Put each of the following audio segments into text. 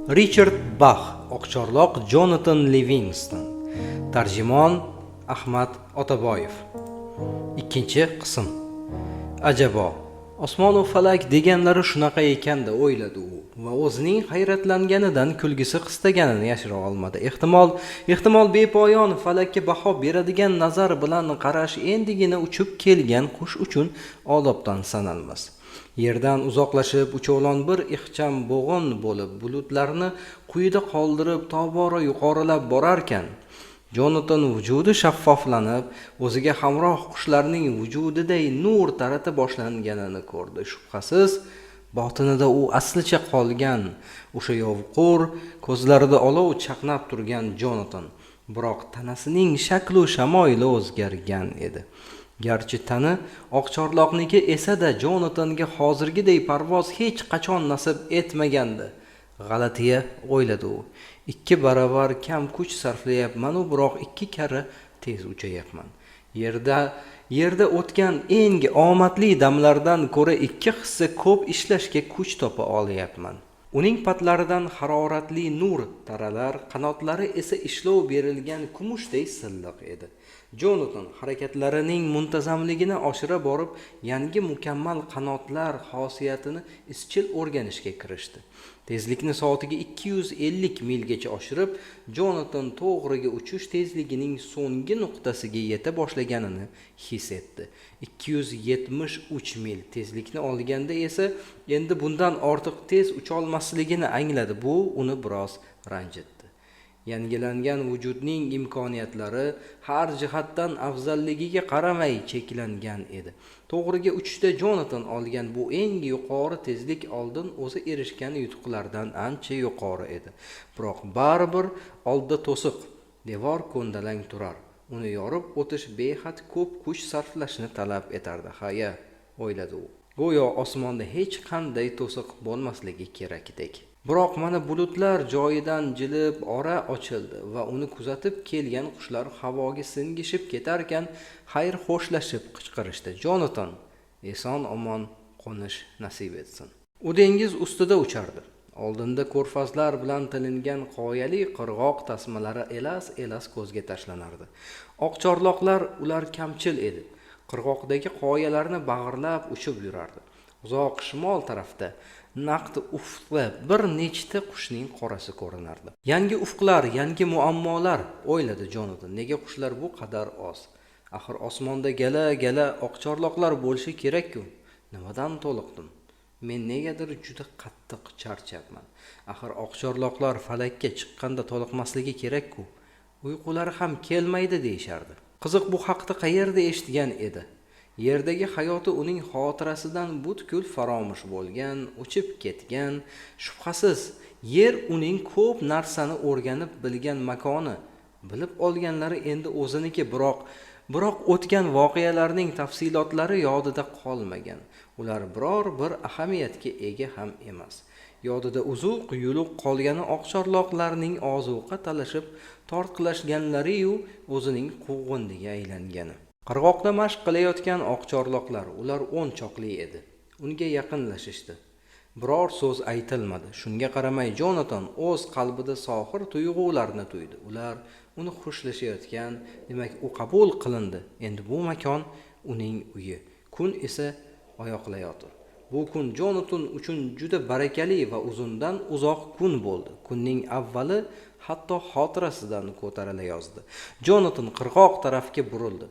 Richard Bax, Oqchorloq Jonatan Livingston. Tarjimon Ahmad Otaboyev. Ikkinchi qism. Ajabo, osmonu falak deganlari shunaqa ekanda, o'yladi u va o'zining hayratlanganidan kulgisi qistaganini yashira olmadi. Ehtimol bepoyon falakka baho beradigan nazar bilan qarash endigina uchib kelgan qush uchun odobdan sanalmas. Yerdan uzoqlashib, uchovlon bir ixcham bo'g'in bo'lib, bulutlarni quyida qoldirib, tobora yuqorilab borarkan, Jonatan vujudi shaffoflanib, o'ziga hamroh qushlarning vujudiday nur tarata boshlanganini ko'rdi. Shubhasiz, botinida u aslicha qolgan, o'sha yovqur ko'zlarida olov chaqnab turgan Jonatan, biroq tanasining shaklu shamoyili o'zgargan edi. Garchi tani oqchorloqniki esa-da, Jonatanga hozirgiday parvoz hech qachon nasib etmagandi. G'alatiya, o'yladi u. 2 baravar kam kuch sarflayapman-u, biroq 2 karra tez uchayapman. Yerda o'tgan eng omadli damlardan ko'ra 2 hissa ko'p ishlashga kuch topa olyapman. Uning patlaridan haroratli nur taralar, qanotlari esa ishlov berilgan kumushday silliq edi. Jonatan harakatlarining muntazamligini oshira borib, yangi mukammal qanotlar xosiyatini izchil o'rganishga kirishdi. Tezlikni soatiga 250 milgacha oshirib, Jonatan to'g'riga uchish tezligining so'nggi nuqtasiga yeta boshlaganini his etdi. 273 mil tezlikni olganda esa endi bundan ortiq tez ucholmasligini angladi. Bu uni biroz ranjitdi. Yangilangan vujudning imkoniyatlari har jihatdan afzalligiga qaramay cheklangan edi. To'g'riga uchishda Jonatan olgan bu eng yuqori tezlik oldin o'zi erishgan yutuqlardan ancha yuqori edi. Biroq baribir oldida to'siq, devor ko'ndalang turar. Uni yorib o'tish behad ko'p kuch sarflashni talab etardi. Haya, o'yladi u. Go'yo osmonda hech qanday to'siq bo'lmasligi kerakdek. Biroq mana bulutlar joyidan jilib ora ochildi va uni kuzatib kelgan qushlar havoga singishib ketarkan xayr xo'shlashib qichqirishdi. Jonatan, eson omon qo'nish nasib etsin. U dengiz ustida uchardi. Oldinda ko'rfazlar bilan tilingan qoyali qirg'oq tasmalari elas-elas ko'zga tashlanardi. Oqchorloqlar ular kamchil edi. Qirg'oqdagi qoyalarni bag'irlab uchib yurardi. Uzoq shimol tarafda naqd ufqda bir nechta qushning qorasi ko'rinardi. Yangi ufqlar, yangi muammolar, o'yladi Jonatan. Nega qushlar bu qadar oz? Axir osmonda gala-gala oqchorloqlar bo'lishi kerak-ku. Nimadan to'liqdim? Men negadir juda qattiq charchabman. Axir oqchorloqlar falakka chiqqanda toliqmasligi kerak-ku. Uyqulari ham kelmaydi deyishardi. Qiziq, bu haqda qayerda eshitgan edi? Yerdagi hayoti uning xotirasidan butkul faromush bo'lgan, o'chib ketgan. Shubhasiz, yer uning ko'p narsani o'rganib bilgan makoni. Bilib olganlari endi o'ziniki, biroq o'tgan voqealarning tafsilotlari yodida qolmagan. Ular biror bir ahamiyatga ega ham emas. Yodida uzuq yuluq qolgani oqchorloqlarning ozuqa talashib tortqilashganlari-yu o'zining quvg'indiga aylangani. Qirg'oqda mashq qilayotgan oqchorloqlar, ular 10 choqli edi. Unga yaqinlashishdi. Biror so'z aytilmadi. Shunga qaramay Jonatan o'z qalbida sohir tuyg'ularni tuydi. Ular uni xushlashayotgan, demak u qabul qilindi. Endi bu makon uning uyi. Kun esa oyoqlayotir. Bu kun Jonatan uchun juda barakali va uzundan uzoq kun bo'ldi. Kunning avvali hatto xotirasidan ko'tarila yozdi. Jonatan qirg'oq tarafga burildi.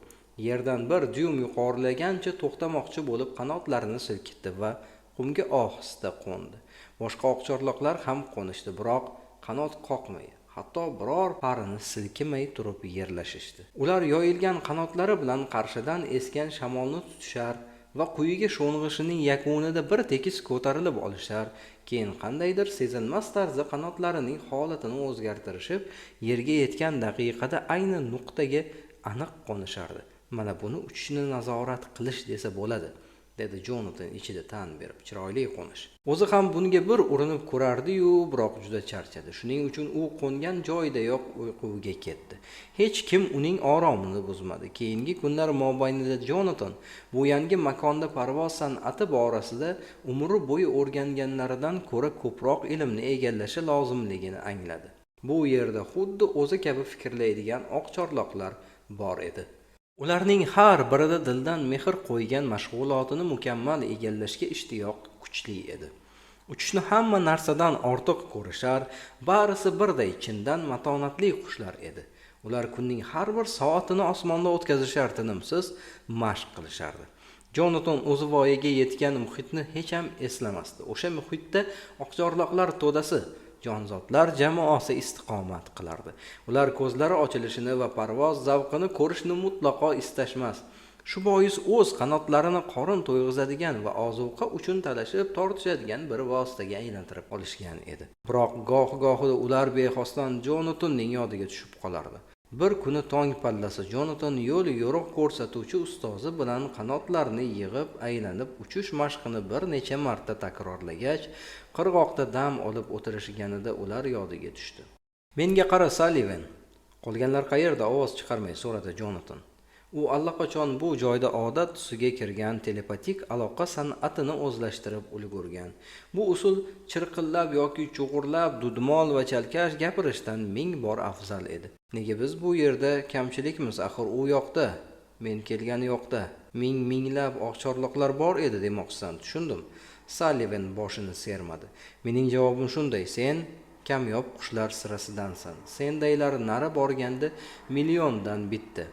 Yerdan bir dyum yuqorilagancha to'xtamoqchi bo'lib qanotlarini silkitdi va qumga ohista qo'ndi. Boshqa oqchorloqlar ham qo'nishdi, biroq qanot qoqmay, hatto biror parini silkimay turib yerlashishdi. Ular yoyilgan qanotlari bilan qarshidan esgan shamolni tutishar va quyiga sho'ng'ishining yakunida bir tekis ko'tarilib olishar, keyin qandaydir sezilmas tarzda qanotlarining holatini o'zgartirishib, yerga yetgan daqiqada ayni nuqtaga aniq qo'nishardi. Mana buni uchishni nazorat qilish desa bo'ladi. Dedi Jonatan ichida tan berib. Chiroyli qo'nish. O'zi ham bunga bir urinib ko'rardi-yu, biroq juda charchadi. Shuning uchun u qo'ngan joyidayoq uyquga ketdi. Hech kim uning oromini buzmadi. Keyingi kunlar mobaynida Jonatan bu yangi makonda parvoz san'ati borasida umri bo'yi o'rganganlaridan ko'ra ko'proq ilmni egallashi lozimligini angladi. Bu yerda xuddi o'zi kabi fikrlaydigan oqchorloqlar bor edi. Ularning har birida dildan mehr qo'ygan mashg'ulotini mukammal egallashga ishtiyoq kuchli edi. Uchishni hamma narsadan ortiq ko'rishar, barisi birday chindan matonatli qushlar edi. Ular kunning har bir soatini osmonda o'tkazishar, tinimsiz mashq qilishardi. Jonatan o'zi voyaga yetgan muhitni hech ham eslamasdi. O'sha muhitda oqchorloqlar to'dasi, jonzotlar jamoasi istiqomat qilardi. Ular ko'zlari ochilishini va parvoz zavqini ko'rishni mutlaqo istashmas. Shu bois o'z qanotlarini qorin to'yg'izadigan va ozuqa uchun talashib tortishadigan bir vositaga aylantirib olishgan edi. Biroq goh-gohida ular bexosdan Jonatanning yodiga tushib qolardi. Bir kuni tong pallasi Jonatan yo'l yo'riq ko'rsatuvchi ustozi bilan qanotlarni yig'ib aylanib uchish mashqini bir necha marta takrorlagach, qirg'oqda dam olib o'tirishganida ular yodiga tushdi. "Menga qara, Sallivan. Qolganlar qayerda?" ovoz chiqarmay so'radi Jonatan. U allaqachon bu joyda odat tusiga kirgan telepatik aloqa san'atini o'zlashtirib ulgurgan. Bu usul chirqillab yoki chug'urlab dudmol va chalkash gapirishdan ming bor afzal edi. Nega biz bu yerda kamchilikmiz, axir u yoqda, men kelgan yoqda ming minglab oqchorloqlar bor edi demoqchisan, tushundim. Sallivan boshini sermadi. Mening javobim shunday: sen kamyob qushlar sirasidansan. Sendaylar nari borganda milliondan bitta.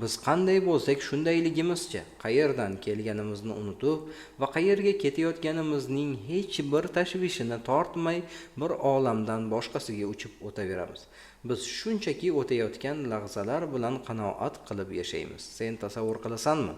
Biz qanday bo'lsak shundayligimizcha, qayerdan kelganimizni unutib va qayerga ketayotganimizning hech bir tashvishini tortmay bir olamdan boshqasiga uchib o'taveramiz. Biz shunchaki o'tayotgan lahzalar bilan qanoat qilib yashaymiz. Sen tasavvur qilasanmi?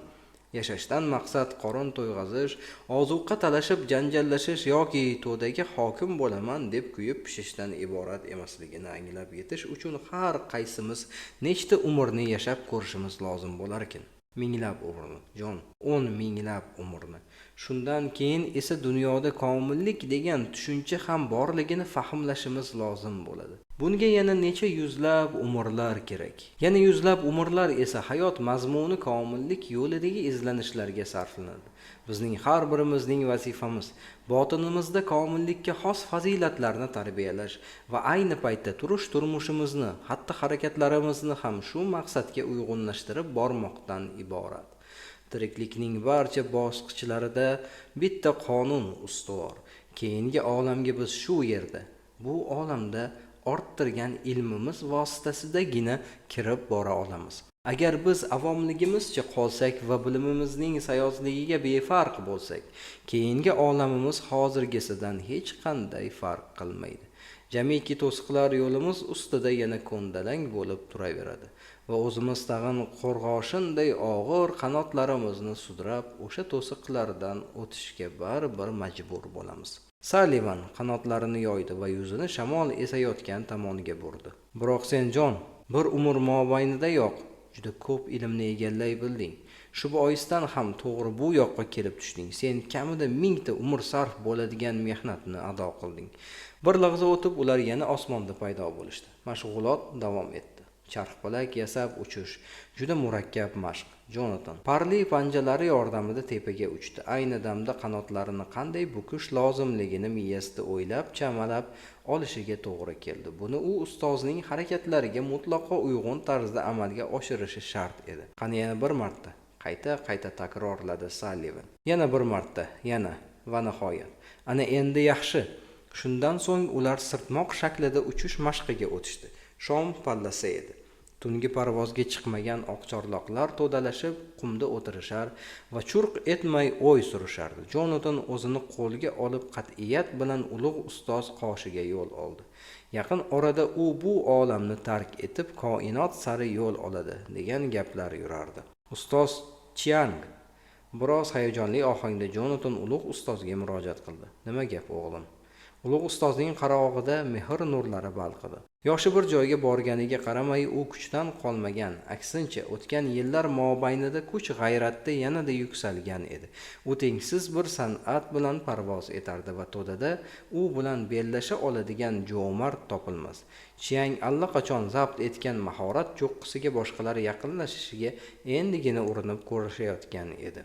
Yashashdan maqsad qorin to'yg'azish, ozuqa talashib janjallashish yoki to'daga hokim bo'laman deb kuyib pishishdan iborat emasligini anglab yetish uchun har qaysimiz nechta umrni yashab ko'rishimiz lozim bo'larkin? Minglab umrni, Jon, 10 minglab umrni. Shundan keyin esa dunyoda komillik degan tushuncha ham borligini fahmlashimiz lozim bo'ladi. Bunga yana necha yuzlab umrlar kerak. Yana yuzlab umrlar esa hayot mazmuni komillik yo'lidagi izlanishlarga sarflanadi. Bizning har birimizning vazifamiz botinimizda komillikka xos fazilatlarni tarbiyalash va ayni paytda turish turmushimizni, hatto harakatlarimizni ham shu maqsadga uyg'unlashtirib bormoqdan iborat. Tiriklikning barcha bosqichlarida bitta qonun ustuvor. Keyingi olamga biz shu yerda, bu olamda orttirgan ilmimiz vositasidagina kirib bora olamiz. Agar biz avomligimizcha qolsak va bilimimizning sayozligiga befarq bo'lsak, keyingi olamimiz hozirgisidan hech qanday farq qilmaydi. Jamiki to'siqlar yo'limiz ustida yana ko'ndalang bo'lib turaveradi va o'zimiz tag'in qo'rg'oshinday og'ir qanotlarimizni sudrab o'sha to'siqlardan o'tishga baribir majbur bo'lamiz. Sallivan qanotlarini yoydi va yuzini shamol esayotgan tomonga burdi. Biroq sen, Jon, bir umr mobaynidayoq juda ko'p ilmni egallay bilding. Shu boisdan ham to'g'ri bu yoqqa kelib tushding. Sen kamida 1000 ta umr sarf bo'ladigan mehnatni ado qilding. Bir lahza o'tib ular yana osmonda paydo bo'lishdi. Mashg'ulot davom etdi. Charxpalak yasab uchish juda murakkab mashq. Jonatan parli panjalari yordamida tepaga uchdi. Ayni damda qanotlarini qanday bukish lozimligini miyasida o'ylab, chamalab olishiga to'g'ri keldi. Buni u ustozning harakatlariga mutlaqo uyg'un tarzda amalga oshirishi shart edi. Qani yana bir marta, qayta-qayta takrorladi Sallivan. Yana bir marta, yana va nihoyat. Ana endi yaxshi. Shundan so'ng ular sirtmoq shaklida uchish mashqiga o'tishdi. Shom pallasi edi. Tungi parvozga chiqmagan oqchorloqlar to'dalashib qumda o'tirishar va churq etmay o'y surishardi. Jonatan o'zini qo'lga olib qat'iyat bilan ulug' ustoz qoshiga yo'l oldi. Yaqin orada u bu olamni tark etib koinot sari yo'l oladi degan gaplar yurardi. Ustoz Chiang biroz hayajonli ohangda Jonatan ulug' ustozga murojaat qildi. Nima gap, o'g'lim? Ulug' ustozning qarog'ida mehr nurlari balqidi. Yoshi bir joyga borganiga qaramay u kuchdan qolmagan, aksincha o'tgan yillar mobaynida kuch g'ayratda yanada yuksalgan edi. U tengsiz bir san'at bilan parvoz etardi va to'dada u bilan bellasha oladigan jo'mard topilmas. Chiang allaqachon zabt etgan mahorat cho'qqisiga boshqalar yaqinlashishiga endigina urinib ko'rishayotgan edi.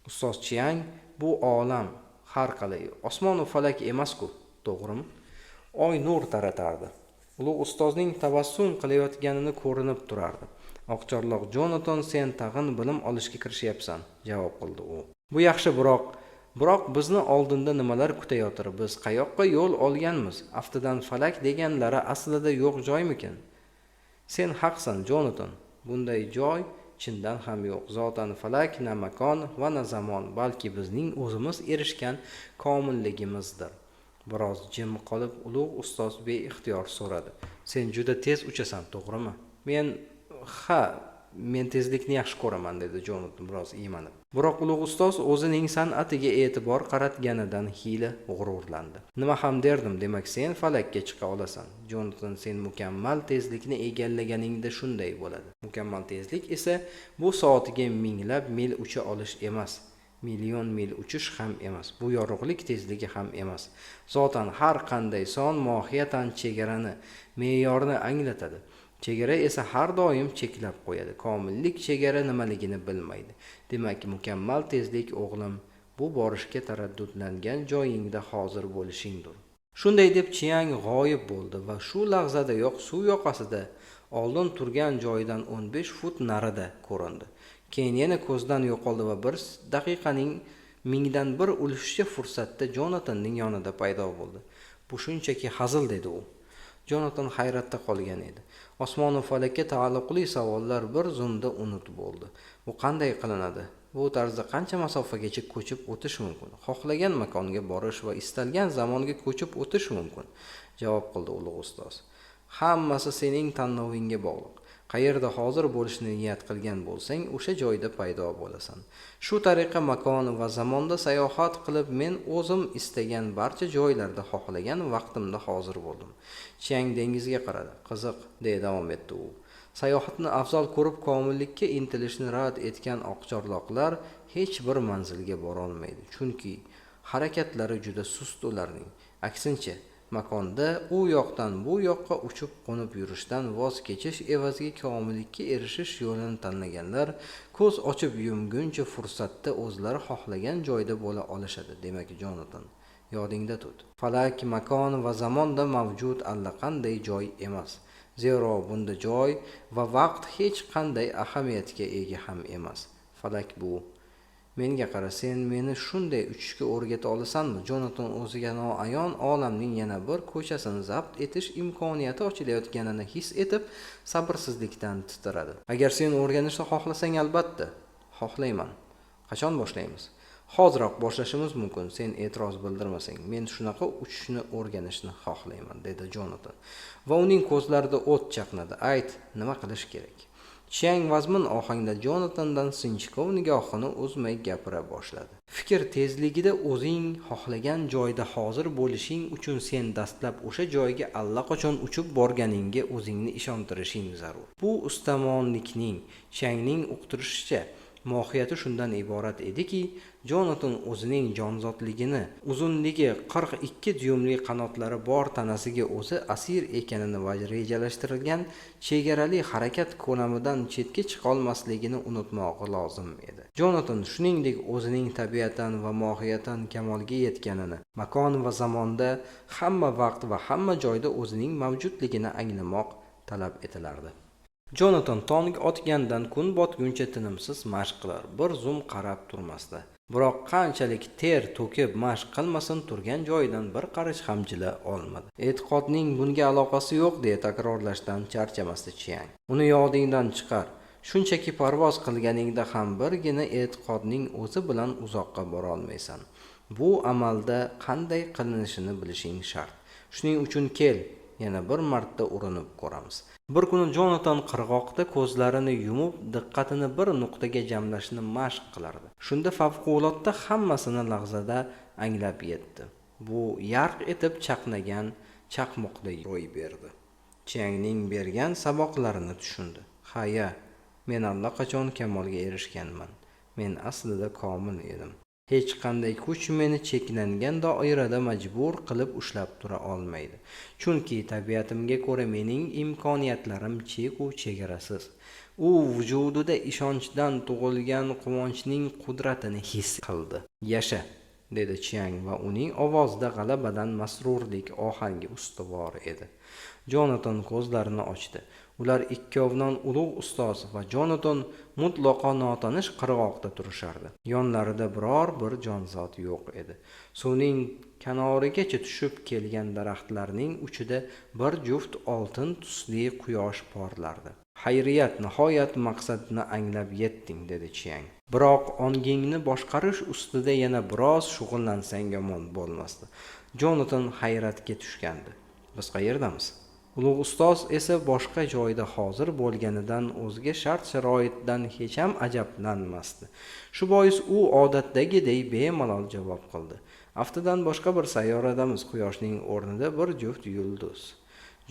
Ustoz Chiang, bu olam har qalay osmon u falak emas-ku, to'g'rimi? Oy nur taratardi. Ulug' ustozning tabassum qilayotganini ko'rinib turardi. Oqchorloq Jonatan, sen tag'in bilim olishga kirishyapsan, javob qildi u. Bu yaxshi, biroq bizni oldinda nimalar kutayotir? Biz qayoqqa yo'l olganmiz? Aftidan falak deganlari aslida yo'q joymikin? Sen haqsan, Jonatan. Bunday joy chindan ham yo'q. Zotan falak na makon va na zamon, balki bizning o'zimiz erishgan komilligimizdir. Biroz jim qolib, ulug' ustoz beixtiyor so'radi. Sen juda tez uchasan, to'g'rimi? Men tezlikni yaxshi ko'raman, dedi Jonatan biroz iymanib. Biroq ulug' ustoz o'zining san'atiga e'tibor qaratganidan xiyla g'ururlandi. Nima ham derdim, demak sen falakka chiqa olasan. Jonatan, sen mukammal tezlikni egallaganingda shunday bo'ladi. Mukammal tezlik esa bu soatiga minglab mil ucha olish emas. Million mil uchish ham emas, bu yorug'lik tezligi ham emas. Zotan har qanday son mohiyatan chegarani, me'yorni anglatadi. Chegara esa har doim cheklab qo'yadi. Komillik chegara nimaligini bilmaydi. Demak, mukammal tezlik, o'g'lim, bu borishga taraddudlangan joyingda hozir bo'lishingdir. Shunday deb Chiang g'oyib bo'ldi va shu lahzadayoq suv yoqasida oldin turgan joyidan 15 fut narida ko'rindi. Keyin yana ko'zdan yo'qoldi va bir daqiqaning 1/1000 ulushicha fursatda Jonatanning yonida paydo bo'ldi. Bu shunchaki hazil, dedi u. Jonatan hayratda qolgan edi. Osmon va falakka taalluqli savollar bir zumda unut bo'ldi. Bu qanday qilinadi? Bu tarzda qancha masofagacha ko'chib o'tish mumkin? Xohlagan makonga borish va istalgan zamonga ko'chib o'tish mumkin, javob qildi ulug' ustoz. Hammasi sening tanlovingga bog'liq. Qayerda hozir bo'lishni niyat qilgan bo'lsang, o'sha joyda paydo bo'lasan. Shu tariqa makon va zamonda sayohat qilib, men o'zim istagan barcha joylarda xohlagan vaqtimda hozir bo'ldim. Chiang dengizga qaradi. Qiziq, deya davom etdi u. Sayohatni afzal ko'rib komillikka intilishni rad etgan oqchorloqlar hech bir manzilga borolmaydi, chunki harakatlari juda sust ularning. Aksincha, makonda u yoqdan bu yoqqa uchib qo'nib yurishdan voz kechish evaziga komillikka erishish yo'lini tanlaganlar ko'z ochib yumguncha fursatda o'zlari xohlagan joyda bo'la olishadi. Demak, Jonatan, yodingda tut. Falak makon va zamonda mavjud allaqanday joy emas. Zero bunda joy va vaqt hech qanday ahamiyatga ega ham emas. Falak bu. Menga qara, sen meni shunday uchishga o'rgata olasanmi? Jonatan o'ziga noayon olamning yana bir ko'chasini zabt etish imkoniyati ochilayotganini his etib, sabrsizlikdan titradi. Agar sen o'rganishni xohlasang, albatta, xohlayman. Qachon boshlaymiz? Hoziroq boshlashimiz mumkin, sen e'tiroz bildirmasang. Men shunaqa uchishni o'rganishni xohlayman, dedi Jonatan. Va uning ko'zlarida o't chaqnadi. Ayt, nima qilish kerak? Chiang vazmin ohangda Jonatandan sinchkov nigohini uzmay gapira boshladi. Fikr tezligida o'zing xohlagan joyda hozir bo'lishing uchun sen dastlab o'sha joyga allaqachon uchib borganingga o'zingni ishontirishing zarur. Bu ustamonlikning, Chiangning uqtirishicha, mohiyati shundan iborat ediki, Jonatan o'zining jonzotligini, uzunligi 42 dyumli qanotlari bor tanasiga o'zi asir ekanini va rejalashtirilgan chegarali harakat ko'lamidan chetga chiqolmasligini unutmog'i lozim edi. Jonatan shuningdek o'zining tabiatan va mohiyatan kamolga yetganini, makon va zamonda hamma vaqt va hamma joyda o'zining mavjudligini anglamoq talab etilardi. Jonatan tong otgandan kun botguncha tinimsiz mashq qilar, bir zum qarab turmasdi. Biroq qanchalik ter to'kib mashq qilmasin, turgan joyidan bir qarich ham jila olmadi. E'tiqodning bunga aloqasi yo'q, deya takrorlashdan charchamasdi Chiang. Uni yodingdan chiqar. Shunchaki parvoz qilganingda ham birgina e'tiqodning o'zi bilan uzoqqa bora olmaysan. Bu amalda qanday qilinishini bilishing shart. Shuning uchun kel, yana bir marta urinib ko'ramiz. Bir kuni Jonatan qirg'oqda ko'zlarini yumib, diqqatini bir nuqtaga jamlashni mashq qilardi. Shunda favqulodda hammasini lahzada anglab yetdi. Bu yarq etib chaqnagan chaqmoqday ro'y berdi. Chiangning bergan saboqlarini tushundi. Ha-ya, men allaqachon kamolga erishganman. Men aslida komil edim. Hech qanday kuch meni cheklangan doirada majbur qilib ushlab tura olmaydi. Chunki tabiatimga ko'ra mening imkoniyatlarim cheku chegarasiz. U vujudida ishonchdan tug'ilgan quvonchning qudratini his qildi. Yasha, dedi Chiang va uning ovozida g'alabadan masrurlik ohangi ustuvor edi. Jonatan ko'zlarini ochdi. Ular ikkovnan ulug' ustoz va Jonatan mutlaqo notanish qirg'oqda turishardi. Yonlarida biror bir jonzot yo'q edi. Suvning kanorigacha tushib kelgan daraxtlarning uchida bir juft oltin tusli quyosh porlardi. Xayriyat, nihoyat maqsadni anglab yetding, dedi Chiang. Biroq ongingni boshqarish ustida yana biroz shug'ullansang yomon bo'lmasdi. Jonatan hayratga tushgandi. Biz qayerdamiz? Ulug' ustoz esa boshqa joyda hozir bo'lganidan o'zga shart-sharoitdan hech ham ajablanmasdi. Shu bois u odatdagidek bemalol javob qildi. Aftidan boshqa bir sayyoradamiz, quyoshning o'rnida bir juft yulduz.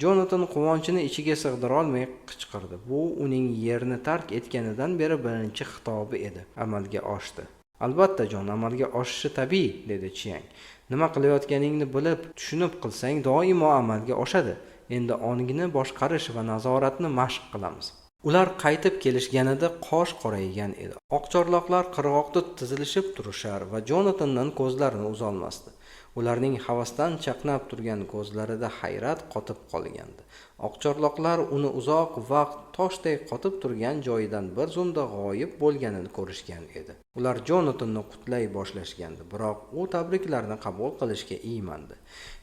Jonatan quvonchini ichiga sig'dira olmay qichqirdi. Bu uning yerni tark etganidan beri birinchi xitobi edi. Amalga oshdi. Albatta, Jon, amalga oshishi tabiiy, dedi Chiang. Nima qilayotganingni bilib, tushunib qilsang, doimo amalga oshadi. Endi ongni boshqarish va nazoratni mashq qilamiz. Ular qaytib kelishganida qosh qoraygan edi. Oqchorloqlar qirg'oqda tizilishib turishar va Jonatandan ko'zlarini uzolmasdi. Ularning havasdan chaqnab turgan ko'zlarida hayrat qotib qolgandi. Oqchorloqlar uni uzoq vaqt toshday qotib turgan joyidan bir zumda g'oyib bo'lganini ko'rishgan edi. Ular Jonatanni qutlay boshlashgandi, biroq u tabriklarni qabul qilishga iymandi.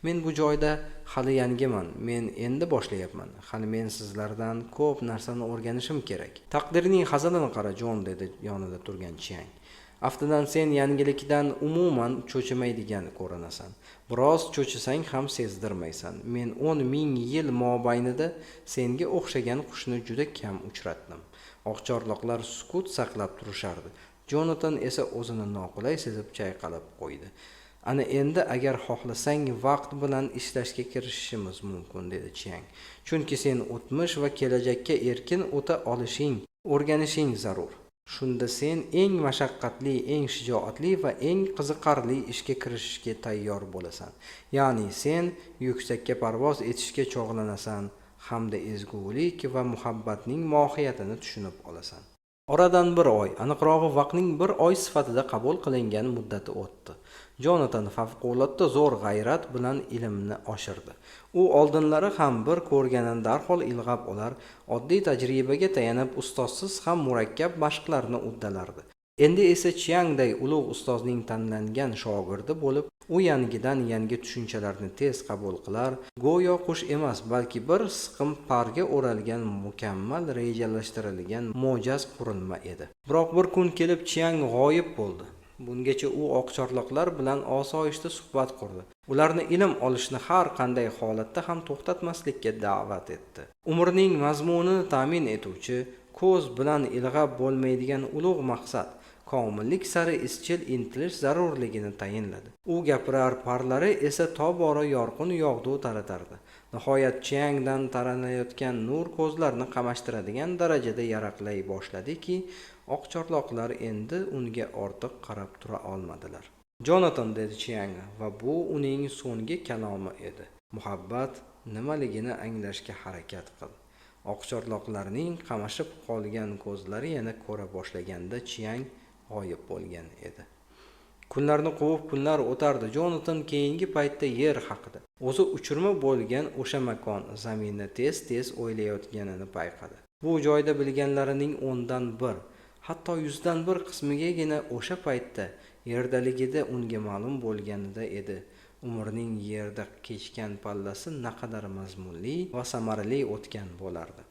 Men bu joyda hali yangiman, men endi boshlayapman. Hali men sizlardan ko'p narsani o'rganishim kerak. Taqdirning hazilini qara, Jon, dedi yonida turgan Chiang. Aftidan sen yangilikdan umuman cho'chimaydigan ko'rinasan. Biroz cho'chisang ham sezdirmaysan. Men 10 ming yil mobaynida senga o'xshagan qushni juda kam uchratdim. Oqchorloqlar sukut saqlab turishardi. Jonatan esa o'zini noqulay sezib chayqalab qo'ydi. Ana endi agar xohlasang vaqt bilan ishlashga kirishishimiz mumkin, dedi Chiang. Chunki sen o'tmish va kelajakka erkin o'ta olishing, o'rganishing zarur. Shunda sen eng mashaqqatli, eng shijoatli va eng qiziqarli ishga kirishishga tayyor bo'lasan. Ya'ni sen yuksakka parvoz etishga chog'lanasan hamda ezgulik va muhabbatning mohiyatini tushunib olasan. Oradan bir oy, aniqrog'i vaqtning bir oy sifatida qabul qilingan muddati o'tdi. Jonatan favqulodda zo'r g'ayrat bilan ilmni oshirdi. U oldinlari ham bir ko'rganini darhol ilg'ab olar, oddiy tajribaga tayanib ustozsiz ham murakkab mashqlarni uddalardi. Endi esa Chiangday ulug' ustozning tanlangan shogirdi bo'lib, u yangidan yangi tushunchalarni tez qabul qilar, go'yo qush emas, balki bir siqim parga o'ralgan mukammal rejalashtirilgan mo'jaz qurilma edi. Biroq bir kun kelib Chiang g'oyib bo'ldi. Bungacha u oqchorloqlar bilan osoyishta suhbat qurdi. Ularni ilm olishni har qanday holatda ham to'xtatmaslikka da'vat etdi. Umrning mazmunini ta'min etuvchi, ko'z bilan ilg'ab bo'lmaydigan ulug' maqsad, komillik sari izchil intilish zarurligini tayinladi. U gapirar, parlari esa tobora yorqin yog'du taratardi. Nihoyat Chiangdan taranayotgan nur ko'zlarni qamashtiradigan darajada yaraqlay boshladiki, oqchorloqlar endi unga ortiq qarab tura olmadilar. Jonatan, dedi Chiang, va bu uning so'nggi kalomi edi. Muhabbat nimaligini anglashga harakat qil. Oqchorloqlarning qamashib qolgan ko'zlari yana ko'ra boshlaganda Chiang g'oyib bo'lgan edi. Kunlarni quvib kunlar o'tardi. Jonatan keyingi paytda yer haqida, o'zi uchirma bo'lgan o'sha makon, zaminni tez-tez o'ylayotganini payqadi. Bu joyda bilganlarining 10dan 1, hatto 100dan 1 qismigagina o'sha paytda yerdaligida unga ma'lum bo'lganida edi. Umrning yerda kechgan pallasi naqadar mazmunli va samarali o'tgan bo'lardi.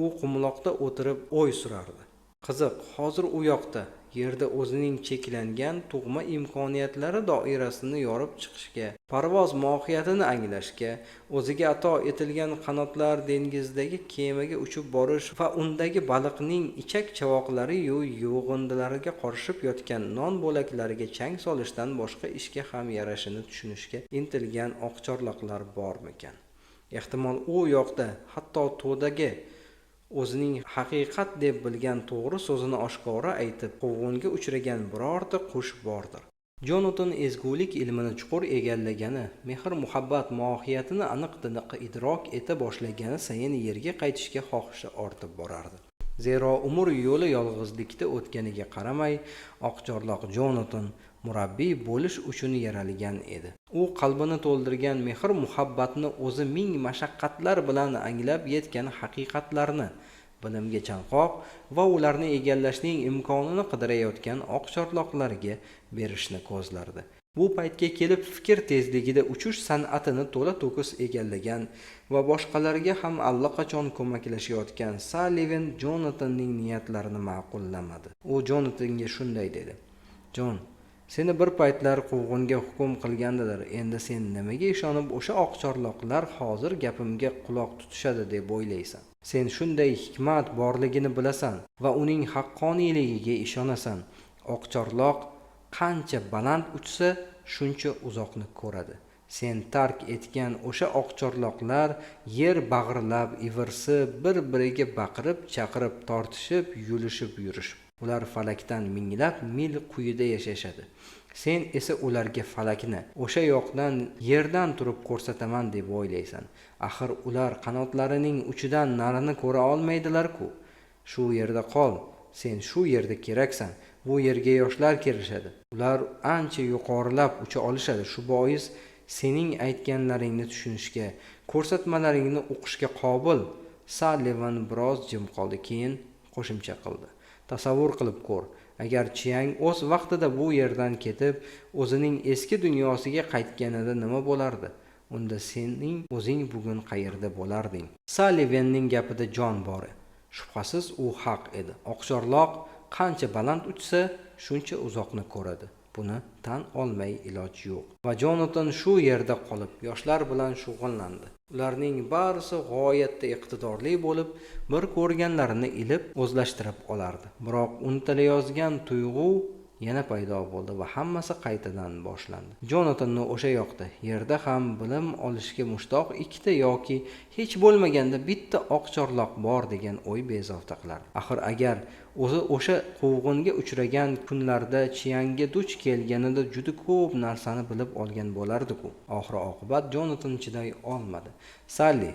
U qumloqda o'tirib o'y surardi. Qiziq, hozir u yoqda, Yerda o'zining cheklangan tug'ma imkoniyatlari doirasini yorib chiqishga, parvoz mohiyatini anglashga, o'ziga ato etilgan qanotlar dengizdagi kemaga uchib borish va undagi baliqning ichak chavoqlari-yu yug'indilariga qorishib yotgan non bo'laklariga chang solishdan boshqa ishga ham yarashini tushunishga intilgan oqchorloqlar bormikan? Ehtimol, u yoqda hatto to'daga o'zining haqiqat deb bilgan to'g'ri so'zini oshkora aytib, quvg'inga uchragan birorta qush bordir. Jonatan ezgulik ilmini chuqur egallagani, mehr-muhabbat mohiyatini aniq-tiniq idrok eta boshlagani sayin yerga qaytishga xohishi ortib borardi. Zero umr yo'li yolg'izlikda o'tganiga qaramay, oqchorloq Jonatan murabbiy bo'lish uchun yaralgan edi. U qalbini to'ldirgan mehr-muhabbatni, o'zi ming mashaqqatlar bilan anglab yetgan haqiqatlarni bilimga chanqoq va ularni egallashning imkonini qidirayotgan oqchorloqlarga berishni ko'zlardi. Bu paytga kelib fikr tezligida uchish san'atini to'la-to'kis egallagan va boshqalarga ham allaqachon ko'maklashayotgan Salliven Jonatanning niyatlarini ma'qullamadi. U Jonatanga shunday dedi: "Jon, seni bir paytlar quvg'inga hukm qilgandilar. Endi sen nimaga ishonib o'sha oqchorloqlar hozir gapimga quloq tutishadi deb o'ylaysan? Sen shunday hikmat borligini bilasan va uning haqqoniyligiga ishonasan. Oqchorloq qancha baland uchsa, shuncha uzoqni ko'radi. Sen tark etgan o'sha oqchorloqlar yer bag'irlab, ivirsib, bir-biriga baqirib, chaqirib, tortishib, yulishib yurishib. Ular falakdan minglab mil quyida yashashadi. Sen esa ularga falakni o'sha yoqdan, yerdan turib ko'rsataman deb o'ylaysan. Axir ular qanotlarining uchidan narini ko'ra olmaydilar-ku. Shu yerda qol, sen shu yerda keraksan. Bu yerga yoshlar kelishadi. Ular ancha yuqorilab ucha olishadi. Shu bois sening aytganlaringni tushunishga, ko'rsatmalaringni o'qishga qobil." Sallivan biroz jim qoldi, keyin qo'shimcha qildi: "Tasavvur qilib ko'r, agar Chiang o'z vaqtida bu yerdan ketib, o'zining eski dunyosiga qaytganida nima bo'lardi? Unda sening o'zing bugun qayerda bo'larding?" Sallivenning gapida jon bor. Shubhasiz, u haq edi. Oqchorloq qancha baland uchsa, shuncha uzoqni ko'radi. Buni tan olmay iloj yo'q. Va Jonatan shu yerda qolib, yoshlar bilan shug'ullandi. Ularning barisi g'oyatda iqtidorli bo'lib, bir ko'rganlarini ilib o'zlashtirib olardi. Biroq unutilayozgan tuyg'u yana paydo bo'ldi va hammasi qaytadan boshlandi. Jonatanni o'sha yoqda, yerda ham bilim olishga mushtoq ikkita yoki hech bo'lmaganda bitta oqchorloq bor degan o'y bezovta qilardi. Axir agar o'zi o'sha quvg'inga uchragan kunlarda Chiangga duch kelganida juda ko'p narsani bilib olgan bo'lardi-ku. Oxir oqibat Jonatan chiday olmadi. "Salli,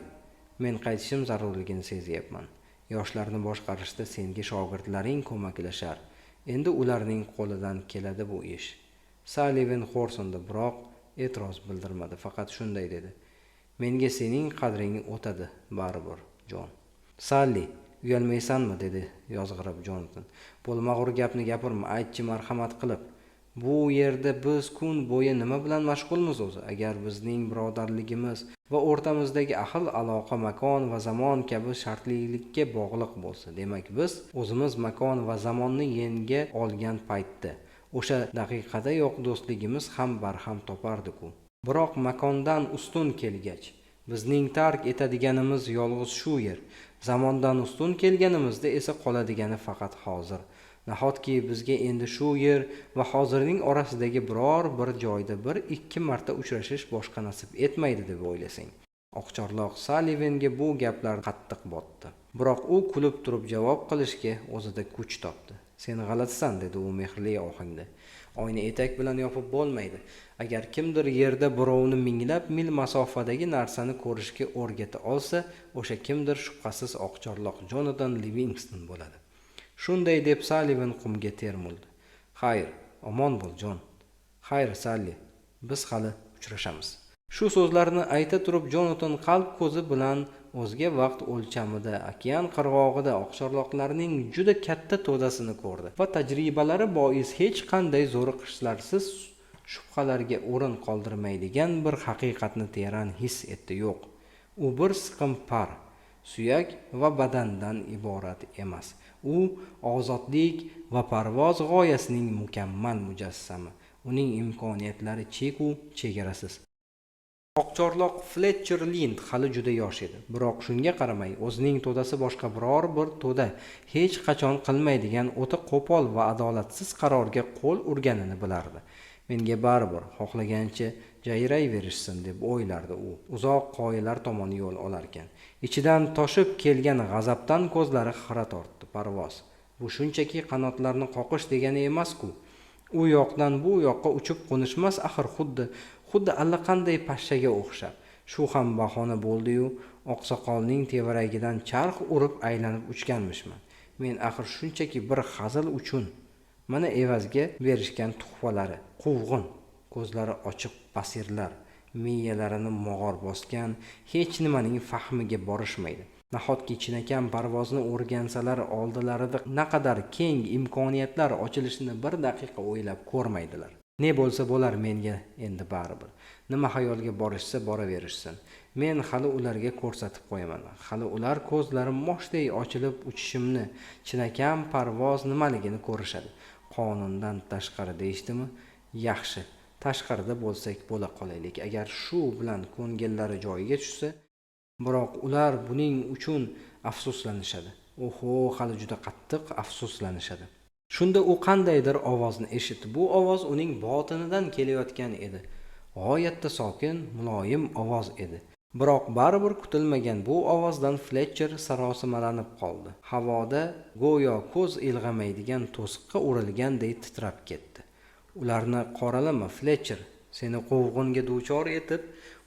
men qaytishim zarurligini sezyapman. Yoshlarni boshqarishda senga shogirdlaring ko'maklashar. Endi ularning qo'lidan keladi bu ish." Salliven xo'rsindi, biroq e'tiroz bildirmadi, faqat shunday dedi: "Menga sening qadring o'tadi baribir, Jon." "Salli, uyalmaysanmi?" dedi yozg'irib Jonatan. "Bo'lmag'ur gapni gapirma, aytchi marhamat qilib. Bu yerda biz kun bo'yi nima bilan mashg'ulmiz o'zi? Agar bizning birodarligimiz va o'rtamizdagi ahil aloqa makon va zamon kabi shartlilikka bog'liq bo'lsa, demak biz o'zimiz makon va zamonni yenga olgan paytda o'sha daqiqadayoq do'stligimiz ham barham topardi-ku. Biroq makondan ustun kelgach, bizning tark etadiganimiz yolg'iz shu yer. Zamondan ustun kelganimizda esa qoladigani faqat hozir. Nahotki bizga endi shu yer va hozirning orasidagi biror bir joyda bir ikki marta uchrashish boshqa nasib etmaydi deb o'ylasang?" Oqchorloq Sallivenga bu gaplar qattiq botdi. Biroq u kulib turib javob qilishga o'zida kuch topdi. "Sen g'alatisan", dedi u mehrli ohangda. "Oyni etak bilan yopib bo'lmaydi. Agar kimdir yerda birovni minglab mil masofadagi narsani ko'rishga o'rgata olsa, o'sha kimdir shubhasiz oqchorloq Jonatan Livingston bo'ladi." Shunday deb Salliven qumga termuldi. "Xayr, omon bo'l, Jon. Xayr, Salli, biz hali uchrashamiz." Shu so'zlarni ayta turib Jonatan qalb ko'zi bilan o'zga vaqt o'lchamida okean qirg'og'ida oqchorloqlarning juda katta to'dasini ko'rdi va tajribalari bois hech qanday zo'riqishlarsiz shubhalarga o'rin qoldirmaydigan bir haqiqatni teran his etdi. Yo'q, u bir siqim par, suyak va badandan iborat emas. U ozodlik va parvoz g'oyasining mukammal mujassami. Uning imkoniyatlari cheku chegarasiz. Oqchorloq Fletcher Lind hali juda yosh edi. Biroq shunga qaramay, o'zining to'dasi boshqa biror bir to'da hech qachon qilmaydigan o'ta qo'pol va adolatsiz qarorga qo'l urganini bilardi. Menga baribir, xohlagancha jayrayverishsin, deb o'ylardi u. Uzoq qoyalar tomon yo'l olarkan. Ichidan toshib kelgan g'azabdan ko'zlari xira tortdi. Parvoz. Bu shunchaki qanotlarni qoqish degani emas-ku. U yoqdan bu yoqqa uchib qo'nishmas, axir xuddi allaqanday pashshaga o'xshab. Shu ham bahona bo'ldi-yu, oqsoqolning tevaragidan charx urib aylanib uchganmishman. Men axir shunchaki bir hazil uchun. Mana evazga berishgan tuhfalari. Quvg'in, ko'zlari ochiq basirlar, miyalarini mog'or bosgan, hech nimaning fahmiga borishmaydi. Nahotki chinakam parvozni o'rgansalar oldilarida naqadar keng imkoniyatlar ochilishini bir daqiqa o'ylab ko'rmaydilar. Ne bo'lsa bo'lar, menga endi baribir. Nima xayolga borishsa boraverishsin. Men hali ularga ko'rsatib qo'yaman. Hali ular ko'zlari moshday ochilib uchishimni, chinakam parvoz nimaligini ko'rishadi. Qonundan tashqari deyishdimi? Yaxshi, tashqarida bo'lsak bo'la qolaylik. Agar shu bilan ko'ngillari joyiga tushsa, biroq ular buning uchun afsuslanishadi. Oho, hali juda qattiq afsuslanishadi. Shunda u qandaydir ovozni eshitdi. Bu ovoz uning botinidan kelayotgan edi. G'oyatda sokin, muloyim ovoz edi. Biroq baribir kutilmagan bu ovozdan Fletcher sarosimalanib qoldi. Havoda go'yo ko'z ilg'amaydigan to'siqqa urilganday titrab ketdi. Ularni qoralama, Fletcher, seni quvg'inga duchor etib,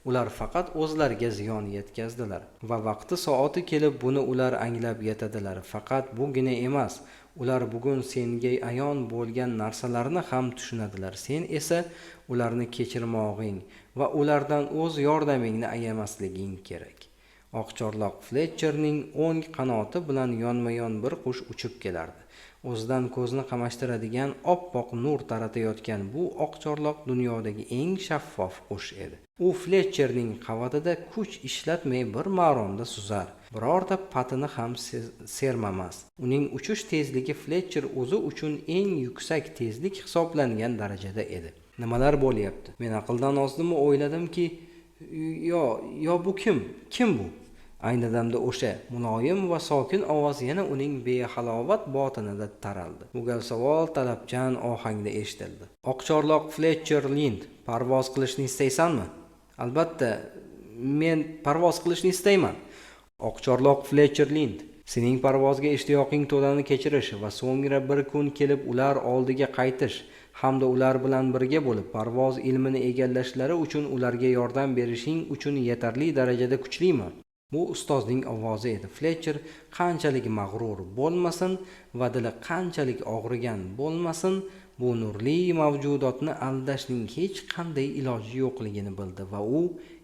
ular faqat o'zlariga ziyon yetkazdilar va vaqti soati kelib buni ular anglab yetadilar. Faqat bugina emas, ular bugun senga ayon bo'lgan narsalarni ham tushunadilar. Sen esa ularni kechirmog'ing va ulardan o'z yordamingni ayamasliging kerak. Oqchorloq Fletcherning o'ng qanoti bilan yonma-yon bir qush uchib kelardi. O'zidan ko'zni qamashtiradigan oppoq nur taratayotgan bu oqchorloq dunyodagi eng shaffof qush edi. U Fletcherning qavatida kuch ishlatmay bir maromda suzar, birorta patini ham sermamas. Uning uchish tezligi Fletcher o'zi uchun eng yuksak tezlik hisoblangan darajada edi. Nimalar bo'lyapti? Men aqldan ozdimmi, o'yladimki, yo bu kim? Kim bu? Ayni damda o'sha muloyim va sokin ovoz yana uning behalovat botinida taraldi. Bu gal savol talabchan ohangda eshitildi. Oqchorloq Fletcher Lind, parvoz qilishni istaysanmi? Albatta, men parvoz qilishni istayman. Oqchorloq Fletcher Lind, sening parvozga ishtiyoqing to'dani kechirish va so'ngra bir kun kelib ular oldiga qaytish hamda ular bilan birga bo'lib parvoz ilmini egallashlari uchun ularga yordam berishing uchun yetarli darajada kuchlimi? Bu ustozning ovozi edi. Fletcher qanchalik mag'rur bo'lmasin va dili qanchalik og'rigan bo'lmasin, bu nurli mavjudotni aldashning hech qanday iloji yo'qligini bildi va u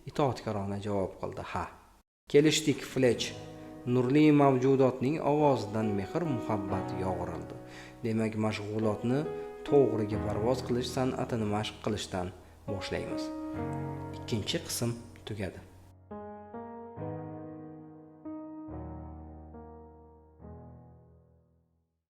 itoatkorona javob qildi. Ha. Kelishdik, Fletch. Nurli mavjudotning ovozidan mehr-muhabbat yo'g'rildi. Demak, mashg'ulotni to'g'riga parvoz qilish san'atini mashq qilishdan boshlaymiz. Ikkinchi qism tugadi.